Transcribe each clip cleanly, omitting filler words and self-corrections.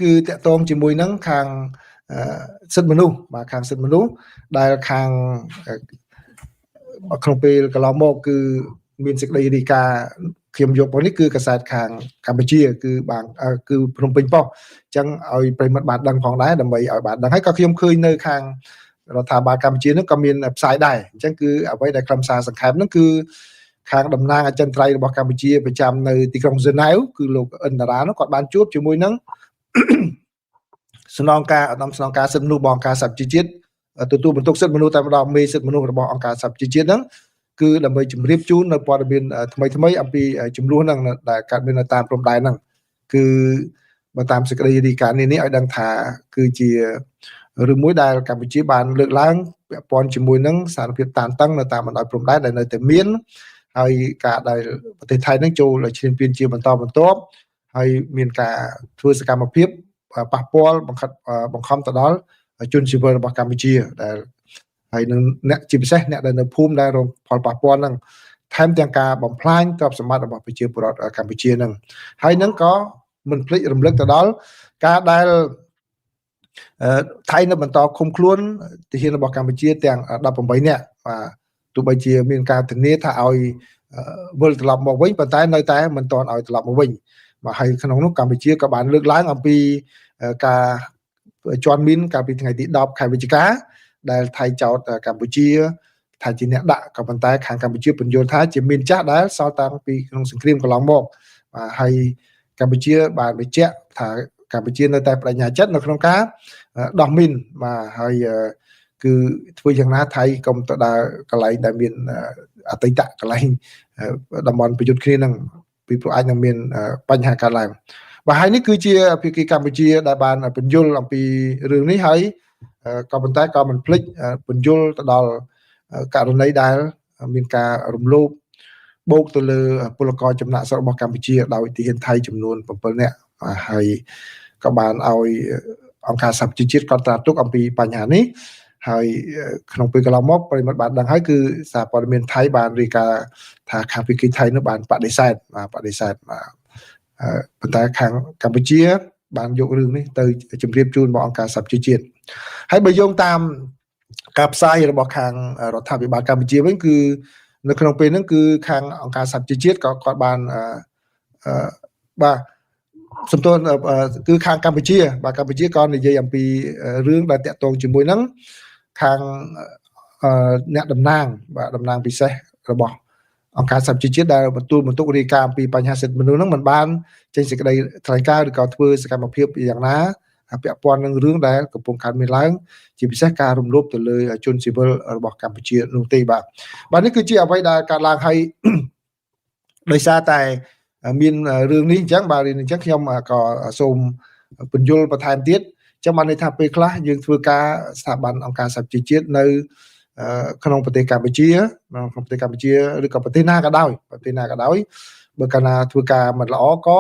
គឺតកតងជាមួយនឹងខាងសិទ្ធិមនុស្សបាទខាងសិទ្ធិមនុស្សដែលខាងក្នុងពេលកន្លងមកគឺមានសេចក្តីរាយការណ៍ខ្ញុំយកមកនេះគឺកាសែតខាងកម្ពុជាគឺបានគឺភ្នំពេញប៉ុស្តិ៍អញ្ចឹងឲ្យប្រិមត្តបានដឹងផងដែរដើម្បីឲ្យបានដឹងហើយក៏ខ្ញុំឃើញនៅខាងរដ្ឋាភិបាលកម្ពុជានឹងក៏មានផ្សាយដែរអញ្ចឹងគឺអ្វីដែលខ្លឹមសារសង្ខេបហ្នឹងគឺខាងតំណាងអចិន្ត្រៃយ៍របស់កម្ពុជាប្រចាំនៅទីក្រុងហ្សឺណែវគឺលោកអិនតារានោះគាត់បានជួបជាមួយនឹងស្នងការឧត្តមស្នងការសិទ្ធិមនុស្សរបស់អង្គការសហប្រជាជាតិទទួលបន្ទុកសិទ្ធិមនុស្សតែម្ដងមេសិទ្ធិមនុស្សរបស់អង្គការសហប្រជាជាតិហ្នឹងគឺដើម្បីជម្រាបជូននៅព័ត៌មានថ្មីថ្មីអំពីចំនួនហ្នឹងដែលកើតមាននៅតាមព្រំដែនហ្នឹងគឺបើតាមសេចក្តីរាយការណ៍នេះនេះឲ្យដឹងថាគឺជារឿងមួយដែលកម្ពុជាបានលើកឡើងពាក់ព័ន្ធជាមួយនឹងស្ថានភាពតានតឹងនៅតាមបណ្ដោយព្រំដែនដែលនៅតែមានហើយការដែលប្រទេសថៃនឹងចូលឈ្លានពានជាបន្តបន្ទាប់ហើយមានការធ្វើសកម្មភាពប៉ះពាល់បង្ខិតបង្ខំទៅដល់ជនស៊ីវិលរបស់កម្ពុជាដែលហើយនឹងអ្នកជាពិសេសអ្នកដែលនៅភូមិដែលរងផលប៉ះពាល់ហ្នឹងថែមទាំងការបំផ្លាញទ្រព្យសម្បត្តិរបស់ប្រជាពលរដ្ឋកម្ពុជាហ្នឹងហើយនឹងក៏មិនភ្លេចរំលឹកទៅដល់ការដែលថៃនៅបន្តឃុំខ្លួនទាហានរបស់កម្ពុជាទាំង18នាក់បាទទោះបីជាមានការធានាថាឲ្យវិលត្រឡប់មកវិញប៉ុន្តែនៅតែមិនទាន់ឲ្យត្រឡប់មកវិញបាទហើយក្នុងនោះកម្ពុជាក៏បានលើកឡើងអំពីការជន់មីនកាលពីថ្ងៃទី10ខែវិច្ឆិកាដែលថៃចោទកម្ពុជាថាជាអ្នកដាក់ក៏ប៉ុន្តែខាងកម្ពុជាពន្យល់ថាជាមានចាស់ដែលសល់តាំងពីក្នុងសង្គ្រាមកន្លងមកបាទហើយកម្ពុជាបានបញ្ជាក់ថាកម្ពុជានៅតែបដិញ្ញាចិត្តនៅក្នុងការដោះមីនបាទហើយគឺធ្វើយ៉ាងណាថៃកុំទៅដើរកន្លែងដែលមានអតីតកន្លែងតំបន់ប្រយុទ្ធគ្នានឹងពីព្រោះអាចនឹងមានបញ្ហាកើតឡើងបាទហើយនេះគឺជាភាគីកម្ពុជាដែលបានពន្យល់អំពីរឿងនេះហើយក៏ប៉ុន្តែក៏មិនភ្លេចពន្យល់ទៅដល់ករណីដែលមានការរំលោភបូកទៅលើពលករចំណាក់ស្រុករបស់កម្ពុជាដោយទាហានថៃចំនួន7នាក់ហើយក៏បានឲ្យអង្គការសហប្រជាជាតិកត់ត្រាទុកអំពីបញ្ហានេះហើយក្នុងពេលកន្លងមកប្រិមត្តបានដឹងហើយគឺសារព័ត៌មានថៃបានរាយការណ៍ថាខាងភាគីថៃនោះបានបដិសេធបាទបដិសេធបាទប៉ុន្តែខាងកម្ពុជាបានយករឿងនេះទៅជម្រាបជូនមកអង្គការសហប្រជាជាតិហើយបើយោងតាមការផ្សាយរបស់ខាងរដ្ឋាភិបាលកម្ពុជាវិញគឺនៅក្នុងពេលហ្នឹងគឺខាងអង្គការសហប្រជាជាតិក៏គាត់បានបាទសំទោសគឺខាងកម្ពុជាបាទកម្ពុជាក៏និយាយអំពីរឿងដែលតាក់ទងជាមួយនឹងខាងអ្នកតំណាងបាទតំណាងពិសេសរបស់អង្គការសហប្រជាជាតិដែលបន្ទូលបន្ទុករាយការណ៍អំពីបញ្ហាសិទ្ធិមនុស្សហ្នឹងមិនបានចេញសេចក្តីថ្លែងការណ៍ឬក៏ធ្វើសកម្មភាពយ៉ាងណាពាក់ព័ន្ធនឹងរឿងដែលកំពុងកើតមានឡើងជាពិសេសការរំលោភទៅលើជនស៊ីវិលរបស់កម្ពុជានោះទេបាទបាទនេះគឺជាអ្វីដែលកើតឡើងហើយដោយសារតែមានរឿងនេះអញ្ចឹងបាទរឿងនេះអញ្ចឹងខ្ញុំក៏សូមពន្យល់បន្ថែមទៀតចឹងបានន័យថាពេលខ្លះយើងធ្វើការស្ថាប័នអង្គការសហប្រជាជាតិនៅក្នុងប្រទេសកម្ពុជាក្នុងប្រទេសកម្ពុជាឬក៏ប្រទេសណាក៏ដោយប្រទេសណាក៏ដោយបើកាលណាធ្វើការមិនល្អក៏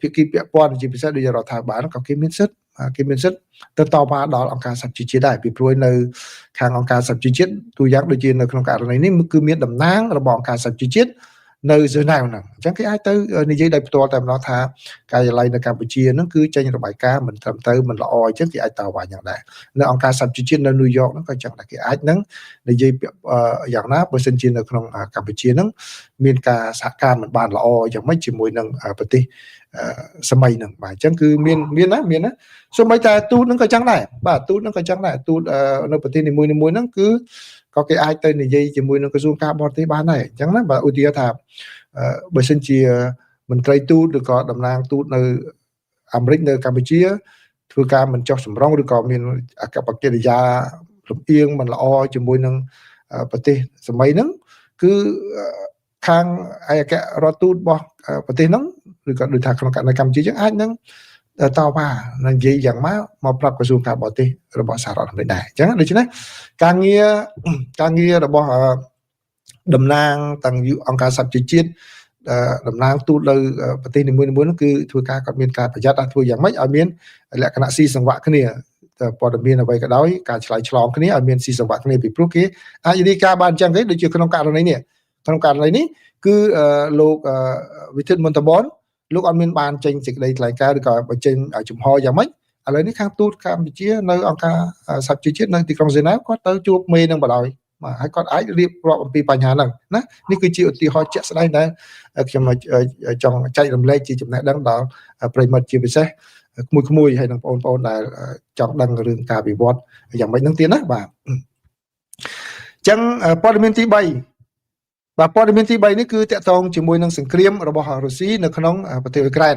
ភាគីពាក់ព័ន្ធជាពិសេសដូចរដ្ឋាភិបាលក៏គេមានសិទ្ធិគេមានសិទ្ធិទៅតវ៉ាដល់អង្គការសហប្រជាជាតិដែរពីព្រោះនៅខាងអង្គការសហប្រជាជាតិទូយ៉ាងដូចជានៅក្នុងករណីនេះគឺមានតំណាងរបស់អង្គការសហប្រជាជាតិនៅហ្សឺណែវហ្នឹងអញ្ចឹងគេអាចទៅនិយាយដោយផ្ទាល់តែម្ដងថាការិយាល័យនៅកម្ពុជាហ្នឹងគឺចេញរបាយការណ៍មិនត្រឹមត្រូវមិនល្អអញ្ចឹងគេអាចតវ៉ាយ៉ាងដែរនៅអង្គការសហប្រជាជាតិនៅញូវយ៉កហ្នឹងក៏អញ្ចឹងដែរគេអាចនឹងនិយាយយ៉ាងណាបើសិនជានៅក្នុងកម្ពុជាហ្នឹងមានការសហការមិនបានល្អយ៉ាងម៉េចជាមួយនឹងប្រទេសសម័យហ្នឹងបាទអញ្ចឹងគឺមានមានណាមានណាសូម្បីតែទូតហ្នឹងក៏ចឹងដែរបាទទូតហ្នឹងក៏ចឹងដែរទូតនៅប្រទេសនីមួយៗហ្នឹងគឺក៏គេអាចទៅនិយាយជាមួយនឹងក្រសួងការបរទេសបានដែរអញ្ចឹងណាបាទឧទាហរណ៍ថាបើសិនជាមន្ត្រីទូតឬក៏តំណាងទូតនៅអាមេរិកនៅកម្ពុជាធ្វើការមិនចុះសម្រុងឬក៏មានអកប្បកិរិយាលំអៀងមិនល្អជាមួយនឹងប្រទេសសម័យហ្នឹងគឺខាងឯកអគ្គរដ្ឋទូតរបស់ប្រទេសហ្នឹងឬក៏ដូចថាក្នុងករណីកម្ពុជាយើងអាចនឹងតវ៉ានឹងនិយាយយ៉ាងម៉េចមកប្រាប់ក្រសួងការបរទេសរបស់សហរដ្ឋអាមេរិកដែរអញ្ចឹងដូច្នេះការងារការងាររបស់តំណាងទាំងអង្គការសហប្រជាជាតិតំណាងទូតនៅប្រទេសនីមួយៗនោះគឺធ្វើការគាត់មានការប្រយ័ត្នធ្វើយ៉ាងម៉េចឲ្យមានលក្ខណៈស៊ីសង្វាក់គ្នាព័ត៌មានអ្វីក៏ដោយការឆ្លើយឆ្លងគ្នាឲ្យមានស៊ីសង្វាក់គ្នាពីព្រោះគេអាចរាយការណ៍បានអញ្ចឹងទេដូចជាក្នុងករណីនេះក្នុងករណីនេះគឺលោកវិទិតមុនតបន លោកអត់មានបានចេញសេចក្តីថ្លែងការណ៍ឬក៏បញ្ចេញជំហរយ៉ាងម៉េចឥឡូវនេះខាងទូតកម្ពុជានៅអង្គការសហប្រជាជាតិនៅទីក្រុងហ្សឺណែវគាត់ទៅជួបមេនឹងបណ្ដោយបាទហើយគាត់អាចរៀបរាប់អំពីបញ្ហាហ្នឹងណានេះគឺជាឧទាហរណ៍ជាក់ស្ដែងដែលខ្ញុំចង់ចែករំលែកជាចំណេះដឹងដល់ប្រិយមិត្តជាពិសេសក្មួយៗហើយនិងបងប្អូនដែលចង់ដឹងរឿងការវិវត្តយ៉ាងម៉េចហ្នឹងទៀតណាបាទអញ្ចឹងព័ត៌មានទី3បាទព័ត៌មានទី3នេះគឺតាក់ទងជាមួយនឹងសង្គ្រាមរបស់រុស្ស៊ីនៅក្នុងប្រទេសអ៊ុយក្រែន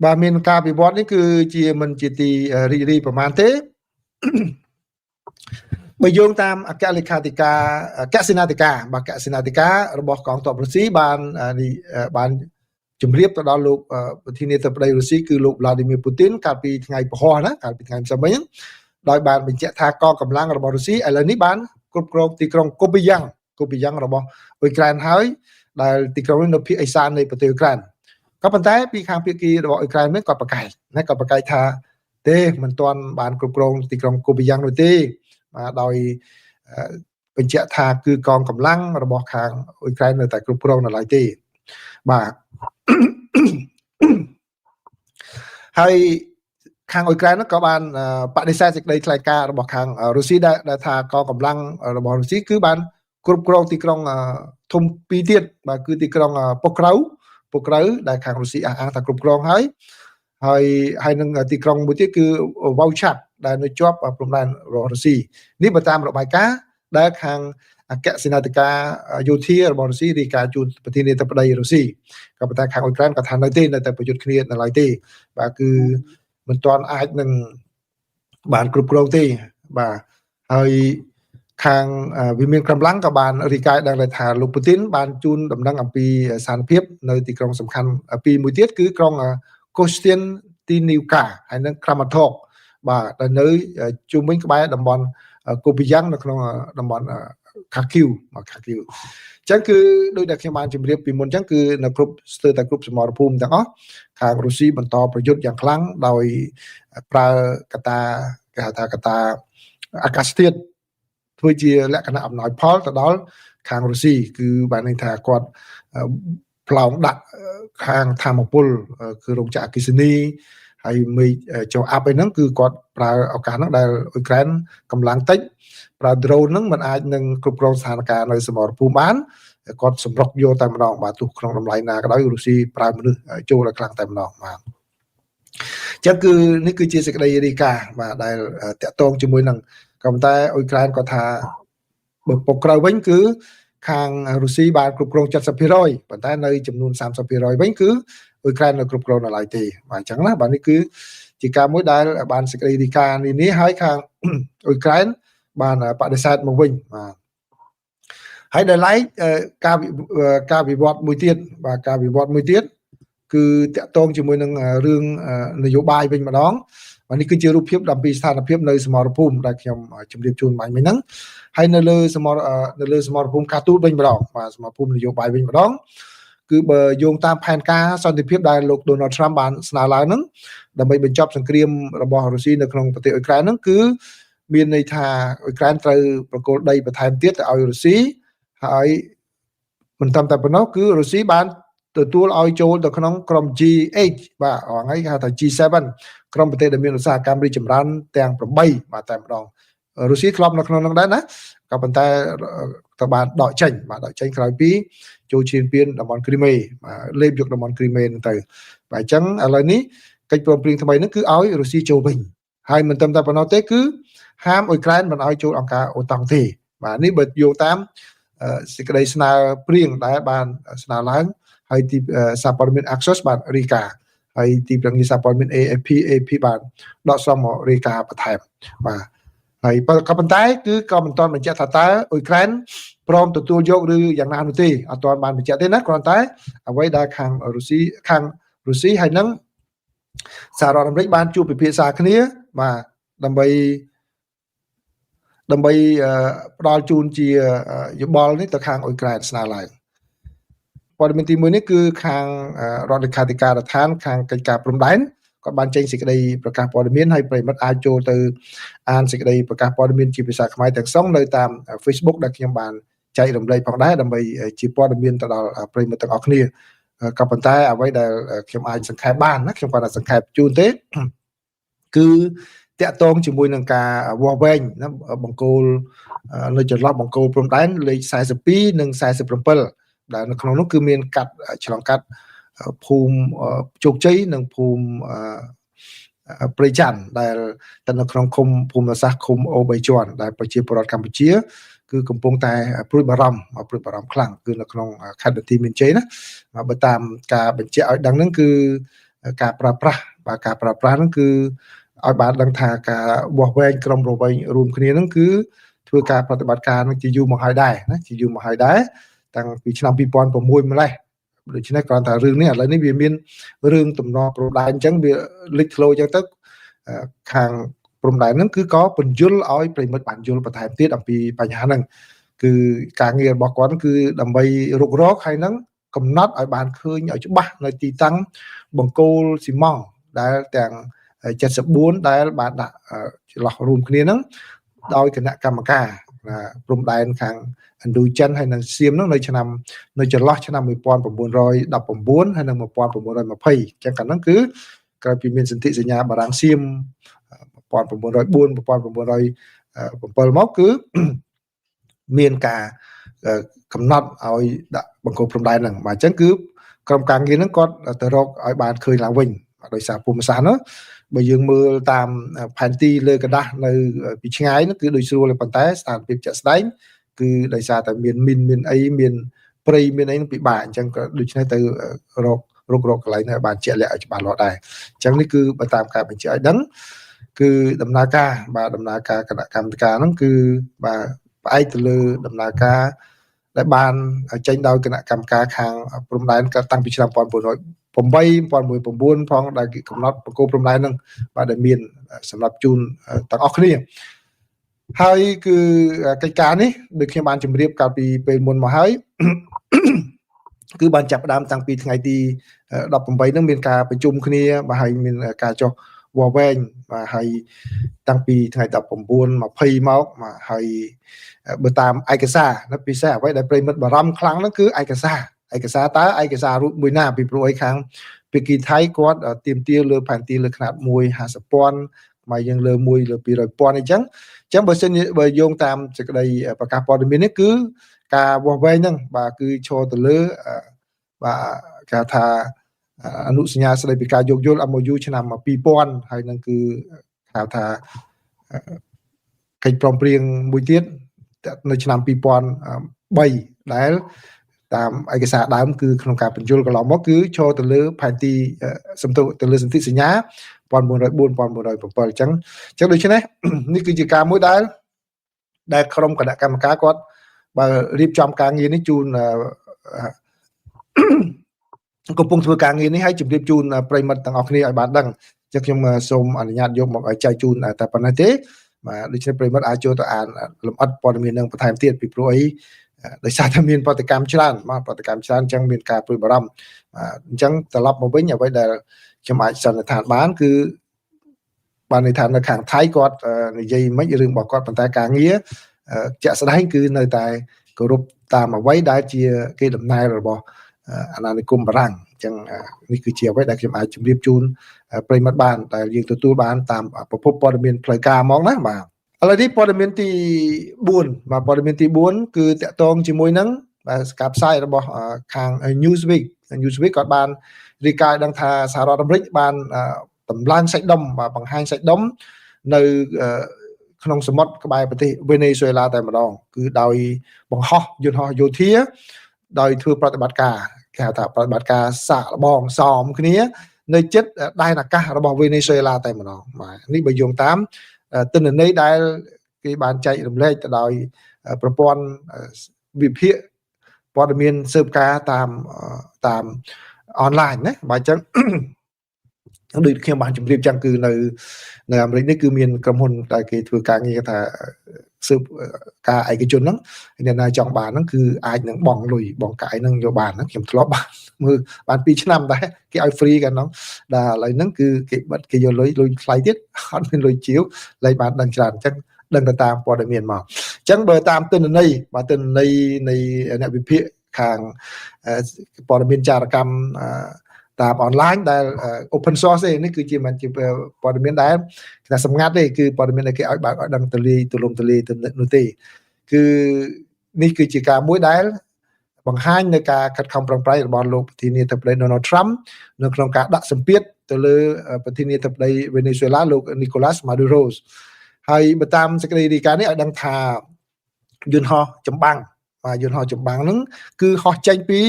បាទមានការវិវត្តនេះគឺជាមិនជាទីរីករាយប្រមាណទេបើយោងតាមអគ្គលេខាធិការអគ្គសេនាធិការបាទអគ្គសេនាធិការរបស់កងទ័ពរុស្ស៊ីបានបានជម្រាបទៅដល់លោកប្រធានាធិបតីរុស្ស៊ីគឺលោកវ្លាឌីមៀពូទីនកាលពីថ្ងៃពហុណាកាលពីថ្ងៃម្សិលមិញដោយបានបញ្ជាក់ថាកងកម្លាំងរបស់រុស្ស៊ីឥឡូវនេះបានគ្រប់គ្រងទីក្រុងកូពីយ៉ាងរបស់អ៊ុយក្រែនហើយដែលទីក្រុងនេះនៅភាគឦសាននៃប្រទេសអ៊ុយក្រែនក៏ប៉ុន្តែពីខាងភាគីរបស់អ៊ុយក្រែនវិញគាត់ប្រកែកណាគាត់ប្រកែកថាទេមិនទាន់បានគ្រប់គ្រងទីក្រុងកូពីយ៉ាងនោះទេបាទដោយបញ្ជាក់ថាគឺកងកម្លាំងរបស់ខាងអ៊ុយក្រែននៅតែគ្រប់គ្រងនៅឡើយទេបាទហើយខាងអ៊ុយក្រែនក៏បានបដិសេធសេចក្តីថ្លែងការណ៍របស់ខាងរុស្ស៊ីដែលថាកងកម្លាំងរបស់រុស្ស៊ីគឺបានគ្រប់គ្រងទីក្រុងធំពីរទៀតបាទគឺទីក្រុងប៉ុក្រៅដែលខាងរុស្ស៊ីអះអាងថាគ្រប់គ្រងហើយហើយនឹងទីក្រុងមួយទៀតគឺវ៉ៅឆាត់ដែលនៅជាប់ព្រំដែនរបស់រុស្ស៊ីនេះបើតាមរបាយការណ៍ដែលខាងអគ្គសេនាធិការយោធារបស់រុស្ស៊ីរាយការណ៍ជូនប្រធានាធិបតីរុស្ស៊ីក៏ប៉ុន្តែខាងអ៊ុយក្រែនក៏ថានៅទេនៅតែប្រយុទ្ធគ្នានៅឡើយទេបាទគឺមិនទាន់អាចនឹងបានគ្រប់គ្រងទេបាទហើយខាងវិមានកម្លាំងក៏បានរាយការណ៍ដឹងថាលោកពូទីនបានជូនដំណឹងអំពីស្ថានភាពនៅទីក្រុងសំខាន់ពីរមួយទៀតគឺក្រុងកូស្ទៀនទីនីវកាហើយនិងក្រាម៉ាថកបាទដែលនៅជុំវិញក្បែរតំបន់កូពីយ៉ាងនៅក្នុងតំបន់ខាគីវមកខាគីវអញ្ចឹងគឺដោយដែលខ្ញុំបានជម្រាបពីមុនអញ្ចឹងគឺនៅគ្រប់ស្ទើរតែគ្រប់សមរភូមិទាំងអស់ខាងរុស្ស៊ីបន្តប្រយុទ្ធយ៉ាងខ្លាំងដោយប្រើកត្តាគេហៅថាកត្តាអាកាសធាតុធ្វើជាលក្ខណៈអំណោយផលទៅដល់ខាងរុស្ស៊ីគឺបានន័យថាគាត់ប្លង់ដាក់ខាងធម្មពលគឺរោងចក្រអគ្គិសនីហើយមេឃចុះអាប់អីហ្នឹងគឺគាត់ប្រើឱកាសហ្នឹងដែលអ៊ុយក្រែនកម្លាំងតិចប្រើ drone ហ្នឹងมันអាចនឹងគ្រប់គ្រងស្ថានភាពនៅសមរភូមិបានគាត់សម្រុកយកតែម្ដងបាទទោះក្នុងតម្លៃណាក៏ដោយរុស្ស៊ីប្រើមនុស្សចូលឲ្យខ្លាំងតែម្ដងបាទអញ្ចឹងគឺនេះគឺជាសេចក្តីរាយការណ៍បាទដែលតាក់ទងជាមួយនឹងក៏ប៉ុន្តែអ៊ុយក្រែនគាត់ថាបើពុកក្រៅវិញគឺខាងរុស្ស៊ីបានគ្រប់គ្រង 70% ប៉ុន្តែនៅចំនួន 30% វិញគឺអ៊ុយក្រែននៅគ្រប់គ្រងនៅឡើយទេបាទអញ្ចឹងណាបាទនេះគឺជាការមួយដែលបានសេចក្តីរាយការណ៍នេះហើយខាងអ៊ុយក្រែនបានបដិសេធមកវិញបាទហើយដែលឡែកការវិវត្តមួយទៀតបាទការវិវត្តមួយទៀតគឺតាក់ទងជាមួយនឹងរឿងនយោបាយវិញម្ដងបាទនេះគឺជារូបភាពអំពីស្ថានភាពនៅសមរភូមិដែលខ្ញុំជម្រាបជូនបាញ់មិញហ្នឹងហើយនៅលើសមរភូមិការទូតវិញម្ដងបាទសមរភូមិនយោបាយវិញម្ដងគឺបើយោងតាមផែនការសន្តិភាពដែលលោក Donald Trump បានស្នើឡើងហ្នឹងដើម្បីបញ្ចប់សង្គ្រាមរបស់រុស្ស៊ីនៅក្នុងប្រទេសអ៊ុយក្រែនហ្នឹងគឺមានន័យថាអ៊ុយក្រែនត្រូវប្រគល់ដីបន្ថែមទៀតទៅឲ្យរុស្ស៊ីហើយមិនត្រឹមតែប៉ុណ្ណោះគឺរុស្ស៊ីបានទទួលឲ្យចូលទៅក្នុងក្រុម G8 បាទហ្នឹងគេហៅថា G7 ក្រុមប្រទេសដែលមានឧស្សាហកម្មរីកចម្រើនទាំង8បាទតែម្ដងរុស្ស៊ីធ្លាប់នៅក្នុងនោះដែរណាក៏ប៉ុន្តែទៅបានដកចេញបាទដកចេញក្រោយពីចូលឈ្លានពានតំបន់គ្រីមេបាទលេបយកតំបន់គ្រីមេហ្នឹងទៅបាទអញ្ចឹងឥឡូវនេះកិច្ចព្រមព្រៀងថ្មីហ្នឹងគឺឲ្យរុស្ស៊ីចូលវិញហើយមិនត្រឹមតែប៉ុណ្ណោះទេគឺហាមអ៊ុយក្រែនមិនឲ្យចូលអង្គការអូតង់ទេបាទនេះបើយោងតាមសេចក្តីស្នើព្រៀងដែលបានស្នើឡើងហើយទីសារព័ត៌មាន Axios បានរាយការណ៍ហើយទីប្រឹក្សាសារព័ត៌មាន AFP បានដកស្រង់មករាយការណ៍បន្ថែមបាទហើយក៏ប៉ុន្តែគឺក៏មិនទាន់បញ្ជាក់ថាតើអ៊ុយក្រែនព្រមទទួលយកឬយ៉ាងណានោះទេអត់ទាន់បានបញ្ជាក់ទេណាគ្រាន់តែអ្វីដែលខាងរុស្ស៊ីហើយនឹងសហរដ្ឋអាមេរិកបានជួបពិភាក្សាគ្នាបាទដើម្បីផ្ដល់ជូនជាយោបល់នេះទៅខាងអ៊ុយក្រែនស្នើឡើងព័ត៌មានទី1នេះគឺខាងរដ្ឋលេខាធិការដ្ឋានខាងកិច្ចការព្រំដែនគាត់បានចេញសេចក្តីប្រកាសព័ត៌មានហើយប្រិយមិត្តអាចចូលទៅអានសេចក្តីប្រកាសព័ត៌មានជាភាសាខ្មែរទាំងស្រុងនៅតាម Facebook ដែលខ្ញុំបានចែករំលែកផងដែរដើម្បីជាព័ត៌មានទៅដល់ប្រិយមិត្តទាំងអស់គ្នា ក៏ប៉ុន្តែអ្វីដែលខ្ញុំអាចសង្ខេបបានណាខ្ញុំគាត់ថាសង្ខេបជូនទេគឺតាក់ទងជាមួយនឹងការវាស់វែងណាបង្គោលនៅចន្លោះបង្គោលព្រំដែនលេខ42និង47ដែលនៅក្នុងនោះគឺមានកាត់ឆ្លងកាត់ភូមិជោគជ័យនិងភូមិព្រៃច័ន្ទដែលតែនៅក្នុងឃុំភូមិសាស្ត្រឃុំអូបីជាន់ដែលប្រជាពលរដ្ឋកម្ពុជាគឺកំពុងតែព្រួយបារម្ភព្រួយបារម្ភខ្លាំងគឺនៅក្នុងខេត្តបន្ទាយមានជ័យណាបើតាមការបញ្ជាក់ឲ្យដឹងហ្នឹងគឺការប្រើប្រាស់បាទការប្រើប្រាស់ហ្នឹងគឺឲ្យបានដឹងថាការវាស់វែងក្រុមរវែងរួមគ្នាហ្នឹងគឺធ្វើការប្រតិបត្តិការហ្នឹងជាយូរមកហើយដែរណាជាយូរមកហើយដែរតាំងពីឆ្នាំ2006ម្លេះដូច្នេះគ្រាន់តែរឿងនេះឥឡូវនេះវាមានរឿងទំនាស់ព្រំដែនអញ្ចឹងវាលេចធ្លោអញ្ចឹងទៅខាងព្រំដែនហ្នឹងគឺក៏ពន្យល់ឲ្យប្រិមិត្តបានយល់បន្ថែមទៀតអំពីបញ្ហាហ្នឹងគឺការងាររបស់គាត់គឺដើម្បីរុករកហើយហ្នឹងកំណត់ឲ្យបានឃើញឲ្យច្បាស់នៅទីតាំងបង្គោលស៊ីម៉ង់ដែលទាំង74ដែលបានដាក់ចន្លោះរួមគ្នាហ្នឹងដោយគណៈកម្មការព្រំដែនខាងឥណ្ឌូចិនហើយនិងសៀមហ្នឹងនៅឆ្នាំនៅចន្លោះឆ្នាំ1919ហើយនិង1920អញ្ចឹងកាលហ្នឹងគឺក្រោយពីមានសន្ធិសញ្ញាបារាំងសៀម1904 1907មកគឺមានការកំណត់ឲ្យដាក់បង្គោលព្រំដែនហ្នឹងបាទអញ្ចឹងគឺក្រុមការងារហ្នឹងគាត់ទៅរកឲ្យបានឃើញឡើងវិញដោយសារភូមិសាស្ត្រនោះបើយើងមើលតាមផែនទីលើក្រដាសនៅពីឆ្ងាយនោះគឺដូចស្រួលប៉ុន្តែស្ថានភាពជាក់ស្ដែងគឺដោយសារតែមានមីនមានអីមានព្រៃមានអីនឹងពិបាកអញ្ចឹងក៏ដូច្នេះទៅរកកន្លែងនេះឲ្យបានជាក់លាក់ឲ្យច្បាស់លាស់ដែរអញ្ចឹងនេះគឺបើតាមការបញ្ជាក់ឲ្យដឹងគឺដំណើរការបាទដំណើរការគណៈកម្មការហ្នឹងគឺបាទផ្អែកទៅលើដំណើរការដែលបានចេញដោយគណៈកម្មការខាងព្រំដែនតាំងពីឆ្នាំ1908 1909ផងដែលគេកំណត់បង្គោលព្រំដែនហ្នឹងបាទដែលមានសម្រាប់ជូនទាំងអស់គ្នាហើយគឺកិច្ចការនេះដូចខ្ញុំបានជម្រាបកាលពីពេលមុនមកហើយគឺបានចាប់ផ្ដើមតាំងពីថ្ងៃទី18ហ្នឹងមានការប្រជុំគ្នាបាទហើយមានការចុះវាស់វែងបាទហើយតាំងពីថ្ងៃ19 20មកបាទហើយបើតាមឯកសារណាពិសេសអ្វីដែលប្រិមិត្តបារម្ភខ្លាំងហ្នឹងគឺឯកសារតើឯកសាររូបមួយណាពីព្រោះអីខាងភាគីថៃគាត់ទាមទារលើផែនទីលើខ្នាត150,000មកយើងលើ1លើ200,000អញ្ចឹងបើសិនបើយោងតាមសេចក្តីប្រកាសព័ត៌មាននេះគឺការវាស់វែងហ្នឹងបាទគឺឈរទៅលើបាទគេថាអនុសញ្ញាស្តីពីការយោគយល់ MOU ឆ្នាំ2000ហើយនឹងគឺហៅថាកិច្ចព្រមព្រៀងមួយទៀតនៅឆ្នាំ2003ដែលតាមឯកសារដើមគឺក្នុងការបញ្យលកន្លងមកគឺឈរទៅលើផែនទីសំទោទៅលើសន្ធិសញ្ញា1904 1907អញ្ចឹងដូច្នេះនេះគឺជាការមួយដែលក្រុមគណៈកម្មការគាត់បើរៀបចំការងារនេះជូនកំពុងធ្វើការងារនេះឲ្យជម្រាបជូនប្រិមិត្តទាំងអស់គ្នាឲ្យបានដឹងអញ្ចឹងខ្ញុំសូមអនុញ្ញាតយកមកចែកជូនតែប៉ុណ្ណេះទេបាទដូច្នេះប្រិមិត្តអាចចូលទៅអានលម្អិតព័ត៌មាននឹងបន្ថែមទៀតពីព្រោះអីដោយសារតែមានប្រតិកម្មច្រើនបាទប្រតិកម្មច្រើនអញ្ចឹងមានការព្រួយបារម្ភបាទអញ្ចឹងត្រឡប់មកវិញអ្វីដែលខ្ញុំអាចសន្និដ្ឋានបានគឺបានន័យថានៅខាងថៃគាត់និយាយមិនរឿងរបស់គាត់ប៉ុន្តែការងារជាក់ស្ដែងគឺនៅតែគោរពតាមអ្វីដែលជាគេដំណើររបស់អាណានិគមបារាំងអញ្ចឹងនេះគឺជាអ្វីដែលខ្ញុំអាចជម្រាបជូនប្រិមត្តបានដែលយើងទទួលបានតាមប្រភពព័ត៌មានផ្លូវការមកណាបាទឥឡូវនេះព័ត៌មានទី4បាទព័ត៌មានទី4គឺតកតងជាមួយនឹងបាទការផ្សាយរបស់ខាង Newsweek គាត់បានរាយការណ៍ដឹងថាសហរដ្ឋអាមេរិកបានតម្លើងសាច់ដុំបាទបង្ហាញសាច់ដុំនៅក្នុងសមុទ្រក្បែរប្រទេសវេណេស៊ុយអេឡាតែម្ដងគឺដោយបង្ហោះយន្តហោះយោធាដោយធ្វើប្រតិបត្តិការគេហៅថាប្រតិបត្តិការសាកល្បងសមគ្នានៅជិតដែនអាកាសរបស់វេណេស៊ុយអេឡាតែម្ដងបាទនេះបើយោងតាមទិន្នន័យដែលគេបានចែករំលែកទៅដោយប្រព័ន្ធវិភាគព័ត៌មានស៊ើបការតាមតាមអនឡាញណាបាទអញ្ចឹងដូចខ្ញុំបានជម្រាបចឹងគឺនៅអាមេរិកនេះគឺមានក្រុមហ៊ុនដែលគេធ្វើការងារថាស៊ើបការឯកជនហ្នឹងអ្នកណាចង់បានហ្នឹងគឺអាចនឹងបង់លុយបង់កាយហ្នឹងយកបានហ្នឹងខ្ញុំធ្លាប់បានមើលបាន2ឆ្នាំដែរគេឲ្យ free កាលហ្នឹងដល់ឥឡូវហ្នឹងគឺគេបិទគេយកលុយថ្លៃទៀតអត់មានលុយជាវលែងបានដឹងច្រើនអញ្ចឹងដឹងទៅតាមព័ត៌មានមកអញ្ចឹងបើតាមទិន្នន័យបាទទិន្នន័យនៃអ្នកវិភាគ ខាងព័ត៌មានចារកម្មតាមអនឡាញដែល open source ទេនេះគឺជាមិនជាព័ត៌មានដែលគេថាសម្ងាត់ទេគឺព័ត៌មានដែលគេឲ្យបើកឲ្យដឹងទលាយទូលំទូលាយទៅនោះទេគឺនេះគឺជាការមួយដែលបង្ហាញនៅការខិតខំប្រឹងប្រែងរបស់លោកប្រធានាធិបតី Donald Trump នៅក្នុងការដាក់សម្ពាធទៅលើប្រធានាធិបតីវេណេស៊ុយអេឡាលោក Nicolas Maduro ហើយបើតាមសេចក្តីរាយការណ៍នេះឲ្យដឹងថាយន្តហោះចម្បាំងបាទយន្តហោះចម្បាំងហ្នឹងគឺហោះចេញពី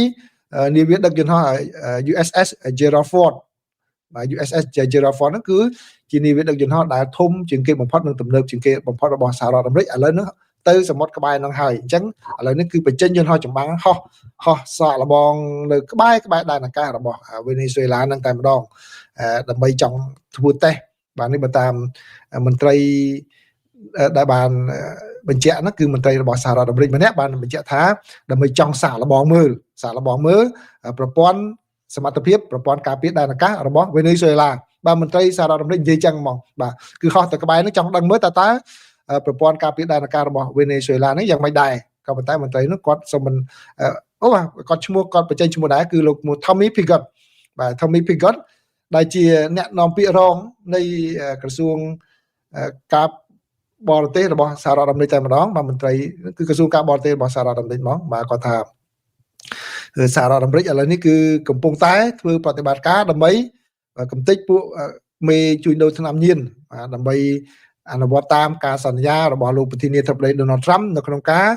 នាវាដឹកយន្តហោះ USS Gerald Ford បាទ USS Gerald Ford ហ្នឹងគឺជានាវាដឹកយន្តហោះដែលធំជាងគេបំផុតនិងទំនើបជាងគេបំផុតរបស់សហរដ្ឋអាមេរិកឥឡូវនេះទៅសមុទ្រក្បែរហ្នឹងហើយអញ្ចឹងឥឡូវនេះគឺបញ្ចេញយន្តហោះចម្បាំងហោះហោះសាកល្បងនៅក្បែរក្បែរដែនអាកាសរបស់វេណេស៊ុយអេឡាហ្នឹងតែម្ដងដើម្បីចង់ធ្វើតេស្តបាទនេះបើតាមមន្ត្រីដែលបានបញ្ជាក់ហ្នឹងគឺមន្ត្រីរបស់សហរដ្ឋអាមេរិកម្នាក់បានបញ្ជាក់ថាដើម្បីចង់សាកល្បងមើលសាកល្បងមើលប្រព័ន្ធសមត្ថភាពប្រព័ន្ធការពារដែនអាកាសរបស់វេណេស៊ុយអេឡាបាទមន្ត្រីសហរដ្ឋអាមេរិកនិយាយចឹងហ្មងបាទគឺហោះទៅក្បែរហ្នឹងចង់ដឹងមើលតើតើប្រព័ន្ធការពារដែនអាកាសរបស់វេណេស៊ុយអេឡាហ្នឹងយ៉ាងម៉េចដែរក៏ប៉ុន្តែមន្ត្រីនោះគាត់សុំមិនអូបាទគាត់ឈ្មោះគាត់បញ្ចេញឈ្មោះដែរគឺលោក Tommy Pigott បាទ Tommy Pigott ដែលជាអ្នកនាំពាក្យរងនៃក្រសួងការបរទេសរបស់សហរដ្ឋអាមេរិកតែម្ដងបាទមន្ត្រីគឺក្រសួងការបរទេសរបស់សហរដ្ឋអាមេរិកហ្មងបាទគាត់ថាសហរដ្ឋអាមេរិកឥឡូវនេះគឺកំពុងតែធ្វើប្រតិបត្តិការដើម្បីកំទេចពួកមេជួញដូរថ្នាំញៀនបាទដើម្បីអនុវត្តតាមការសន្យារបស់លោកប្រធានាធិបតី Donald Trump នៅក្នុងការ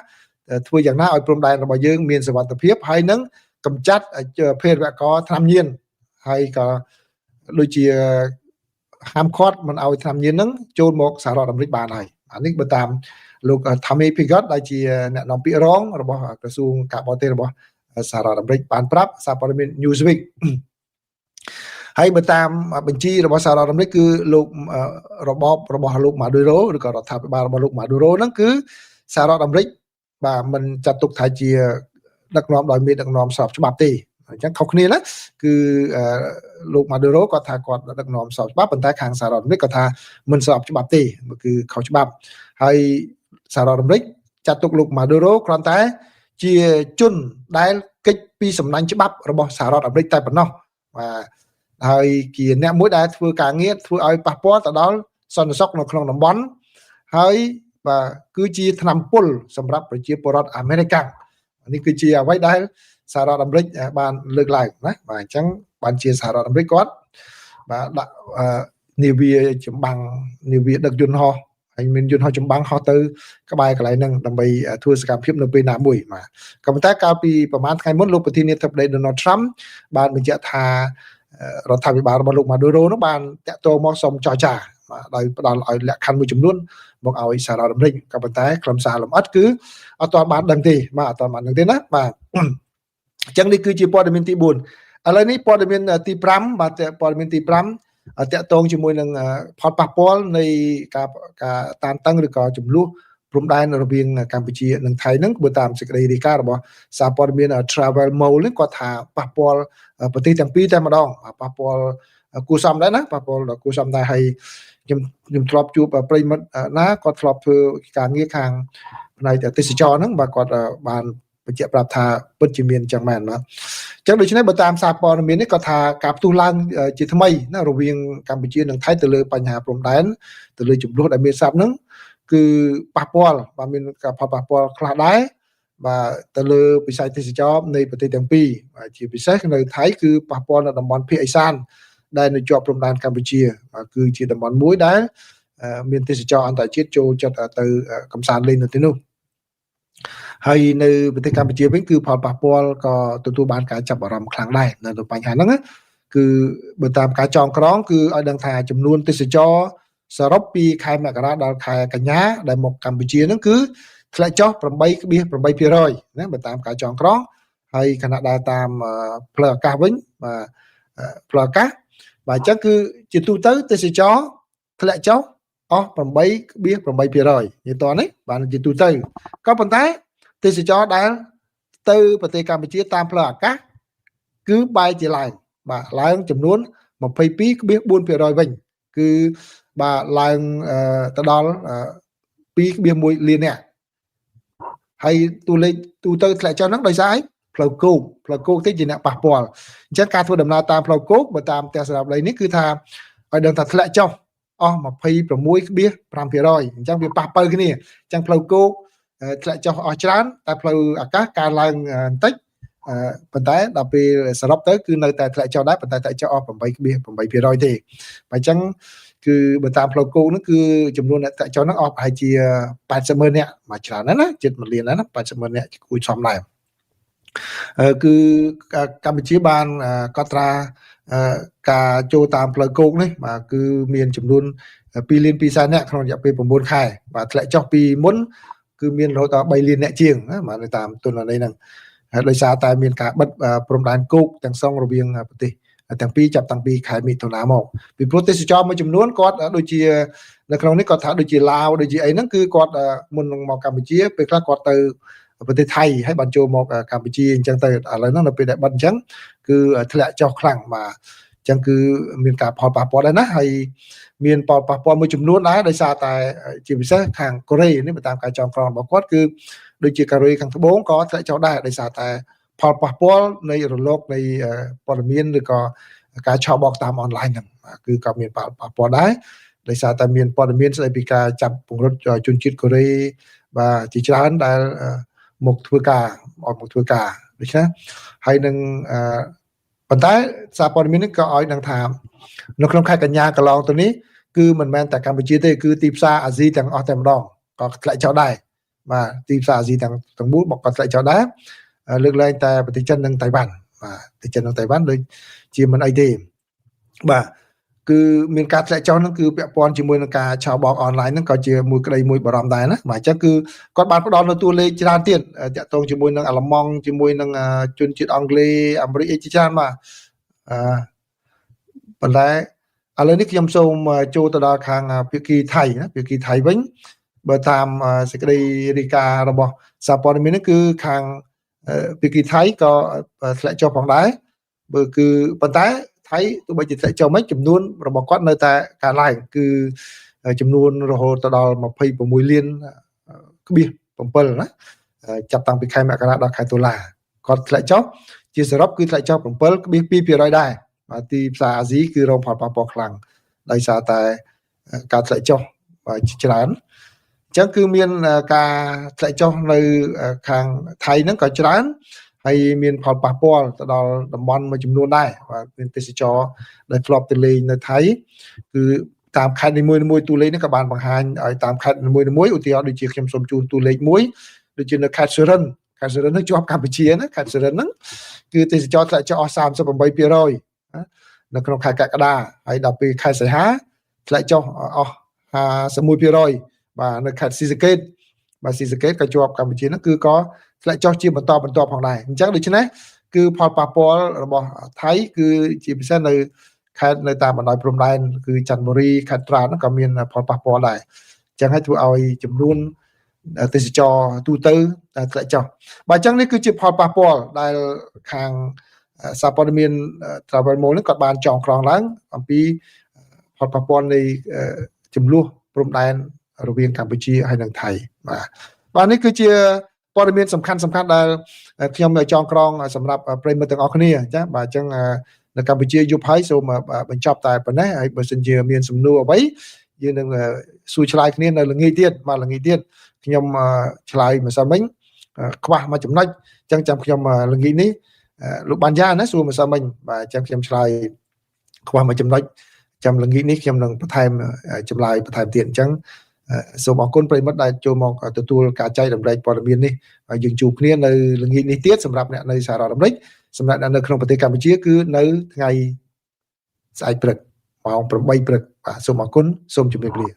ធ្វើយ៉ាងណាឲ្យព្រំដែនរបស់យើងមានសុវត្ថិភាពហើយនឹងកម្ចាត់ភេរវករថ្នាំញៀនហើយក៏ដូចជាហាមឃាត់មិនឲ្យថ្នាំញៀនហ្នឹងចូលមកសហរដ្ឋអាមេរិកបានហើយអានេះបើតាមលោក Tommy Pigott ដែលជាអ្នកនាំពាក្យរងរបស់ក្រសួងការបរទេសរបស់សហរដ្ឋអាមេរិកបានប្រាប់សារព័ត៌មាន Newsweek ហើយបើតាមបញ្ជីរបស់សហរដ្ឋអាមេរិកគឺលោករបបរបស់លោក Maduro ឬក៏រដ្ឋាភិបាលរបស់លោក Maduro ហ្នឹងគឺសហរដ្ឋអាមេរិកបាទមិនចាត់ទុកថាជាដឹកនាំដោយមេដឹកនាំស្របច្បាប់ទេអញ្ចឹងខុសគ្នាណាគឺលោក Maduro គាត់ថាគាត់ដឹកនាំស្របច្បាប់ប៉ុន្តែខាងសហរដ្ឋអាមេរិកគាត់ថាមិនស្របច្បាប់ទេគឺខុសច្បាប់ហើយសហរដ្ឋអាមេរិកចាត់ទុកលោក Maduro គ្រាន់តែជាជនដែលគេចពីសំណាញ់ច្បាប់របស់សហរដ្ឋអាមេរិកតែប៉ុណ្ណោះបាទហើយជាអ្នកមួយដែលធ្វើការងារធ្វើឲ្យប៉ះពាល់ទៅដល់សន្តិសុខនៅក្នុងតំបន់ហើយបាទគឺជាថ្នាំពុលសម្រាប់ប្រជាពលរដ្ឋអាមេរិកនេះគឺជាអ្វីដែលសហរដ្ឋអាមេរិកបានលើកឡើងណាបាទអញ្ចឹងបានជាសហរដ្ឋអាមេរិកគាត់បាទដាក់នាវាចម្បាំងនាវាដឹកយន្តហោះហើយមានយន្តហោះចម្បាំងហោះទៅក្បែរកន្លែងហ្នឹងដើម្បីធ្វើសកម្មភាពនៅពេលណាមួយបាទក៏ប៉ុន្តែកាលពីប្រហែលថ្ងៃមុនលោកប្រធានាធិបតី Donald Trump បានបញ្ជាក់ថារដ្ឋាភិបាលរបស់លោក Maduro នោះបានតាក់ទងមកសុំចរចាបាទដោយផ្ដល់ឲ្យលក្ខខណ្ឌមួយចំនួនមកឲ្យសហរដ្ឋអាមេរិកក៏ប៉ុន្តែខ្លឹមសារលម្អិតគឺអត់ទាន់បានដឹងទេបាទអត់ទាន់បានដឹងទេណាបាទអញ្ចឹងនេះគឺជាព័ត៌មានទី4ឥឡូវនេះព័ត៌មានទី5បាទព័ត៌មានទី5តាក់ទងជាមួយនឹងផលប៉ះពាល់នៃការការតានតឹងឬក៏ចំនួនព្រំដែនរវាងកម្ពុជានិងថៃហ្នឹងបើតាមសេចក្តីរាយការណ៍របស់សារព័ត៌មាន Travel Mole នេះគាត់ថាប៉ះពាល់ប្រទេសទាំងពីរតែម្ដងប៉ះពាល់គួរសមដែរណាប៉ះពាល់ដល់គួរសមដែរហើយខ្ញុំខ្ញុំធ្លាប់ជួបប្រិមិត្តណាគាត់ធ្លាប់ធ្វើការងារខាងផ្នែកទេសចរហ្នឹងបាទគាត់បានបញ្ជាក់ប្រាប់ថាពិតជាមានចឹងមែនបាទអញ្ចឹងដូច្នេះបើតាមសារព័ត៌មាននេះគាត់ថាការផ្ទុះឡើងជាថ្មីណារវាងកម្ពុជានិងថៃទៅលើបញ្ហាព្រំដែនទៅលើចំនួនដែលមានស្រាប់ហ្នឹងគឺប៉ះពាល់បាទមានការផលប៉ះពាល់ខ្លះដែរបាទទៅលើវិស័យទេសចរនៃប្រទេសទាំងពីរបាទជាពិសេសនៅថៃគឺប៉ះពាល់នៅតំបន់ភាគឦសានដែលនៅជាប់ព្រំដែនកម្ពុជាបាទគឺជាតំបន់មួយដែលមានទេសចរអន្តរជាតិចូលចិត្តទៅកំសាន្តលេងនៅទីនោះហើយនៅប្រទេសកម្ពុជាវិញគឺផលប៉ះពាល់ក៏ទទួលបានការចាប់អារម្មណ៍ខ្លាំងដែរនៅបញ្ហាហ្នឹងគឺបើតាមការចងក្រងគឺឲ្យដឹងថាចំនួនទេសចរសរុបពីខែមករាដល់ខែកញ្ញាដែលមកកម្ពុជាហ្នឹងគឺធ្លាក់ចុះ8.8%ណាបើតាមការចងក្រងហើយខណៈដែលតាមផ្លូវអាកាសវិញបាទផ្លូវអាកាសបាទអញ្ចឹងគឺជាទូទៅទេសចរធ្លាក់ចុះអស់8.8%និយាយតនេះបាទជាទូទៅក៏ប៉ុន្តែទេសចរដែលទៅប្រទេសកម្ពុជាតាមផ្លូវអាកាសគឺបែរជាឡើងបាទឡើងចំនួន22.4%វិញគឺបាទឡើងទៅដល់2.1លាននាក់ហើយតួលេខទូទៅធ្លាក់ចុះហ្នឹងដោយសារអី ផ្លូវគោកផ្លូវគោកទេជាអ្នកប៉ះពាល់អញ្ចឹងការធ្វើដំណើរតាមផ្លូវគោកបើតាមទស្សនាវដ្តីនេះគឺថាឲ្យដឹងថាធ្លាក់ចុះអស់ 26.5% អញ្ចឹងវាប៉ះប៉ូវគ្នាអញ្ចឹងផ្លូវគោកធ្លាក់ចុះអស់ច្រើនតែផ្លូវអាកាសកើនឡើងបន្តិចប៉ុន្តែដល់ពេលសរុបទៅគឺនៅតែធ្លាក់ចុះដែរប៉ុន្តែធ្លាក់ចុះអស់ 8.8% ទេបើអញ្ចឹងគឺបើតាមផ្លូវគោកហ្នឹងគឺចំនួនអ្នកធ្លាក់ចុះហ្នឹងអស់ប្រហែលជា 80,000 នាក់មកច្រើនណាស់ណាជិត1លានណា 80,000 នាក់គួរសមដែរគឺកម្ពុជាបានកត់ត្រាការចូលតាមផ្លូវគោកនេះបាទគឺមានចំនួន2លាន2សែននាក់ក្នុងរយៈពេល9ខែបាទធ្លាក់ចុះពីមុនគឺមានរហូតដល់3លានអ្នកជាងណាបាទនៅតាមទិន្នន័យហ្នឹងហើយដោយសារតែមានការបិទព្រំដែនគោកទាំងសងរវាងប្រទេសទាំងពីរចាប់តាំងពីខែមិថុនាមកពីព្រោះទេសចរមួយចំនួនគាត់ដូចជានៅក្នុងនេះគាត់ថាដូចជាឡាវដូចជាអីហ្នឹងគឺគាត់មុននឹងមកកម្ពុជាពេលខ្លះគាត់ទៅប្រទេសថៃហើយបានចូលមកកម្ពុជាអញ្ចឹងទៅឥឡូវហ្នឹងនៅពេលដែលបិទអញ្ចឹងគឺធ្លាក់ចុះខ្លាំងបាទអញ្ចឹងគឺមានការផលប៉ះពាល់ដែរណាហើយមានផលប៉ះពាល់មួយចំនួនដែរដោយសារតែជាពិសេសខាងកូរ៉េនេះបើតាមការចងក្រងរបស់គាត់គឺដូចជាកូរ៉េខាងត្បូងក៏ធ្លាក់ចុះដែរដោយសារតែផលប៉ះពាល់នៃរលកនៃព័ត៌មានឬក៏ការឆបោកតាមអនឡាញហ្នឹងគឺក៏មានផលប៉ះពាល់ដែរដោយសារតែមានព័ត៌មានស្ដីពីការចាប់ពង្រត់ជនជាតិកូរ៉េបាទជាច្រើនដែលមកធ្វើការអត់មកធ្វើការដូច្នេះហើយនឹងប៉ុន្តែសារព័ត៌មាននេះក៏ឲ្យដឹងថានៅក្នុងខែកញ្ញាកន្លងទៅនេះគឺមិនមែនតែកម្ពុជាទេគឺទីផ្សារអាស៊ីទាំងអស់តែម្ដងក៏ធ្លាក់ចុះដែរបាទទីផ្សារអាស៊ីទាំងមូលក៏ធ្លាក់ចុះដែរលើកលែងតែប្រទេសចិននិងតៃវ៉ាន់បាទប្រទេសចិននិងតៃវ៉ាន់ដូចជាមិនអីទេបាទគឺមានការធ្លាក់ចុះហ្នឹងគឺពាក់ព័ន្ធជាមួយនឹងការឆបោកអនឡាញហ្នឹងក៏ជាមួយក្តីមួយបារម្ភដែរណាបាទអញ្ចឹងគឺគាត់បានផ្ដល់នៅតួលេខច្រើនទៀតតាក់ទងជាមួយនឹងអាល្លឺម៉ង់ជាមួយនឹងជនជាតិអង់គ្លេសអាមេរិកអីជាច្រើនបាទអឺប៉ុន្តែឥឡូវនេះខ្ញុំសូមចូលទៅដល់ខាងភាគីថៃណាភាគីថៃវិញបើតាមសេចក្តីរាយការណ៍របស់សារព័ត៌មាននេះគឺខាងភាគីថៃក៏ធ្លាក់ចុះផងដែរបើគឺប៉ុន្តែថៃទោះបីជាធ្លាក់ចុះមិនចំនួនរបស់គាត់នៅតែកើនឡើងគឺចំនួនរហូតដល់26លានក្បៀស7ណាចាប់តាំងពីខែមករាដល់ខែតុលាគាត់ធ្លាក់ចុះជាសរុបគឺធ្លាក់ចុះ 7.2% ដែរបាទទីផ្សារអាស៊ីគឺរងផលប៉ះពាល់ខ្លាំងដោយសារតែការធ្លាក់ចុះបាទច្រើនអញ្ចឹងគឺមានការធ្លាក់ចុះនៅខាងថៃហ្នឹងក៏ច្រើនហើយមានផលប៉ះពាល់ទៅដល់តំបន់មួយចំនួនដែរបាទមានទេសចរដែលធ្លាប់ទៅលេងនៅថៃគឺតាមខេត្តនីមួយៗតួលេខនេះក៏បានបង្ហាញឲ្យតាមខេត្តនីមួយៗឧទាហរណ៍ដូចជាខ្ញុំសូមជូនតួលេខមួយដូចជានៅខេត្តសុរិនខេត្តសុរិនហ្នឹងជាប់កម្ពុជាណាខេត្តសុរិនហ្នឹងគឺទេសចរធ្លាក់ចុះអស់ 38% ណានៅក្នុងខែកក្កដាហើយដល់ពេលខែសីហាធ្លាក់ចុះអស់ 51% បាទនៅខេត្តស៊ីសាកេតបាទស៊ីសាកេតក៏ជាប់កម្ពុជាហ្នឹងគឺក៏ធ្លាក់ចុះជាបន្តបន្ទាប់ផងដែរអញ្ចឹងដូច្នេះគឺផលប៉ះពាល់របស់ថៃគឺជាពិសេសនៅខេត្តនៅតាមបណ្ដោយព្រំដែនគឺចន្ទបុរីខេត្តត្រាតហ្នឹងក៏មានផលប៉ះពាល់ដែរអញ្ចឹងហើយធ្វើឲ្យចំនួនទេសចរទូទៅធ្លាក់ចុះបាទអញ្ចឹងនេះគឺជាផលប៉ះពាល់ដែលខាងសារព័ត៌មាន Travel Mall នេះគាត់បានចងក្រងឡើងអំពីផលប៉ះពាល់នៃចំនួនព្រំដែនរវាងកម្ពុជាហើយនិងថៃបាទបាទនេះគឺជាព័ត៌មានសំខាន់ដែលខ្ញុំចងក្រងសម្រាប់ប្រិយមិត្តទាំងអស់គ្នាចាបាទអញ្ចឹងនៅកម្ពុជាយប់ហើយសូមបញ្ចប់តែប៉ុណ្ណេះហើយបើសិនជាមានសំណួរអ្វីយើងនឹងសួរឆ្លើយគ្នានៅល្ងាចទៀតបាទល្ងាចទៀតខ្ញុំឆ្លើយម្សិលមិញខ្វះមួយចំណុចអញ្ចឹងចាំខ្ញុំល្ងាចនេះលោកបានយ៉ាណាសួរម្សិលមិញបាទអញ្ចឹងខ្ញុំឆ្លើយខ្វះមួយចំណុចចាំល្ងាចនេះខ្ញុំនឹងបន្ថែមចម្លើយបន្ថែមទៀតអញ្ចឹងសូមអរគុណប្រិយមិត្តដែលចូលមកទទួលការចែករំលែកព័ត៌មាននេះហើយយើងជួបគ្នានៅល្ងាចនេះទៀតសម្រាប់អ្នកនៅសហរដ្ឋអាមេរិកសម្រាប់អ្នកនៅក្នុងប្រទេសកម្ពុជាគឺនៅថ្ងៃស្អែកព្រឹកម៉ោង8ព្រឹកបាទសូមអរគុណសូមជម្រាបលា។